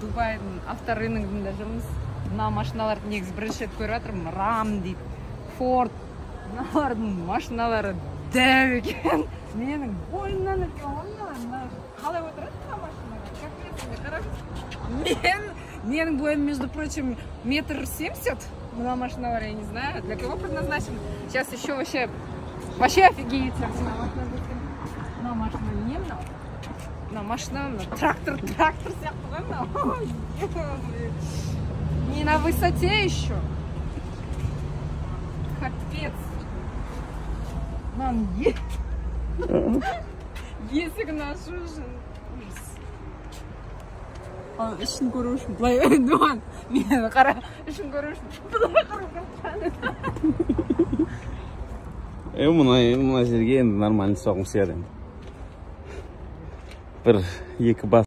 Дубайдың авторыногында жүрміз. Мына машиналарды негізі бірінші рет көріп жатырмын. Рам дейді, Форд. Мыналардың машиналары дәу екен. Менің бойымнан үлкен ғой мыналар. Мына қалай отырады мына машинаға? Капец, міне қараңыз. Менің бойым, между прочим, 1,70 м. Мына машиналар, я не знаю, для кого предназначен. Сейчас еще вообще, вообще офигеете. Мына машина өткен. Мына машина не мынау? Мына машина, мына трактор, трактор сияқты ғой мынау. Не на высоте еще. Капец. Мынаның есігін ашу үшін ужас. Ал ішін көру үшін былай, Дуан, мені қара, ішін көру үшін былай қарау керек. Е, мына жерге енді нормально соғым сияды енді. Бір, екі бас.